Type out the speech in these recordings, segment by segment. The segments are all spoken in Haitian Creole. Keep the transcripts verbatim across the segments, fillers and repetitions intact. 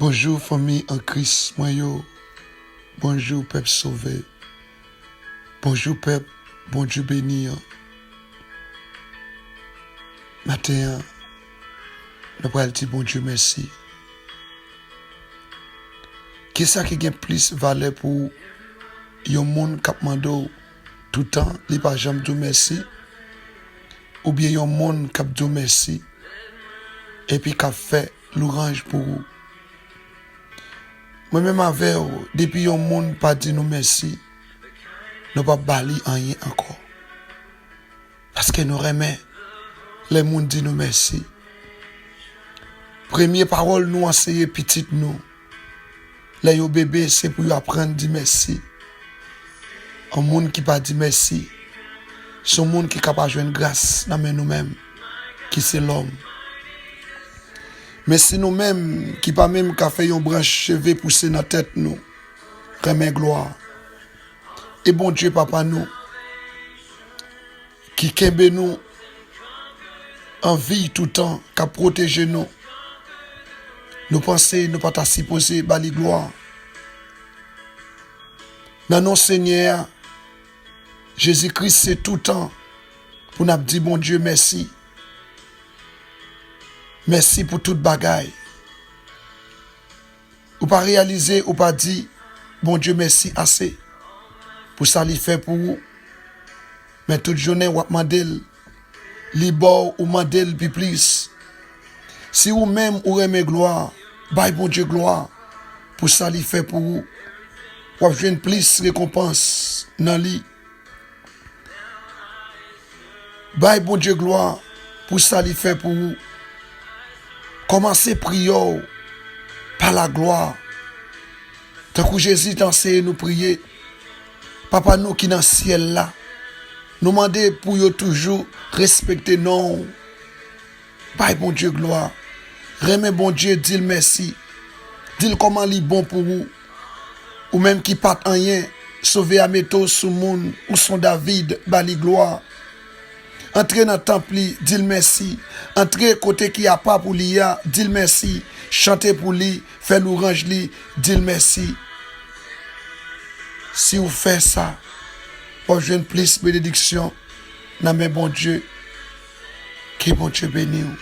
Bonjou fanmi an Kris mwen yo. Bonjou pèp sove. Bonjou pèp Bondye beni an. Maten an, nou pral di Bondye mèsi. Kisa ki gen plis valè pou yon moun k ap mande w toutan, li pa janm di w mèsi, oubyen yon moun k ap di w mèsi epi k ap fè lwanj pou ou? Mwen menm avè w, depi yon moun pa di nou mèsi, nou p ap ba li anyen ankò. Paske nou renmen lè moun di nou mèsi. Premye pawòl nou anseye pitit nou lè yo bebe, se pou yo aprann di mèsi. Yon moun ki pa di mèsi, se yon moun ki ka pa jwenn gras nan men nou menm, ki se lòm. Men si nou menm, ki pa menm ka fè yon branch cheve pouse nan tèt nou, renmen glwa, e Bondye Papa nou, ki kenbe nou an vi toutan, k ap pwoteje nou, nou panse nou pa ta sipoze ba li glwa? Nan non Senyè a, Jezi Kris, se toutan pou n ap di Bondye mèsi. Mèsi pou tout bagay. Ou pa reyalize, ou pa di Bondye mèsi ase pou sa li fè pou ou. Men tout jounen w ap mande l, li ba w, ou mande l pi plis. Si ou menm ou renmen glwa, bay Bondye glwa pou sa li fè pou ou. W ap jwenn plis rekonpans nan li. Bay Bondye glwa pou sa li fè pou ou. Kòmanse priyè w pa laglwa. Tankou Jezi te anseye nou priye, Papa nou ki nan syèl la, nou mande pou yo toujou respekte non w. Bay Bondye glwa. Renmen Bondye, di l mèsi. Di l kòman li bon pou ou. Ou menm ki pa t anyen, Sovè a mete w sou moun, ou s on David, ba li glwa. Antre nan tanp li, di l mèsi. Antre kote ki apa pou li a, di l mèsi. Chante pou li, fè lwanj li, di l mèsi. Si w fè sa, w ap jwenn plis benediksyon nan men Bondye. Ke Bondye beni w.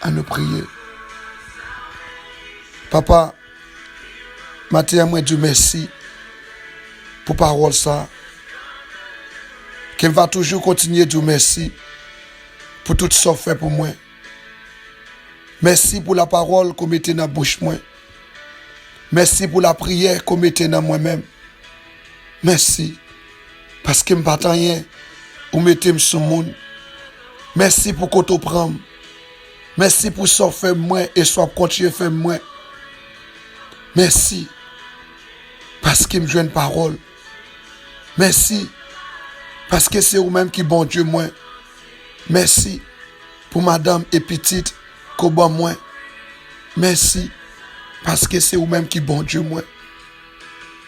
Ann nou priye. Papa, maten an, mwen di w mèsi pou pawòl sa a. Ke m va toujou kontinye di w mèsi pou tout sa w fè pou mwen. Mèsi pou lapawòl ke w mete nan bouch mwen. Mèsi pou lapriyè ke w mete nan mwen menm. Mèsi, paske m pa t anyen, ou mete m sou moun. Mèsi pou kote w pran m. Mèsi pou sa w fè mwen e sa w ap kontinye fè mwen. Mèsi, paske m jwenn pawòl. Mèsi, paske se ou menm ki Bondye mwen. Mèsi pou madanm e pitit ke w ban mwen. Mèsi, paske se ou menm ki Bondye mwen.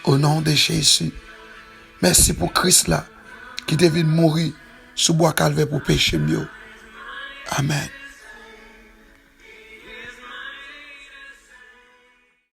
O non de Jezi. Mèsi pou Kris la ki te vin mouri sou bwa Kalvè pou peche m yo. Amèn.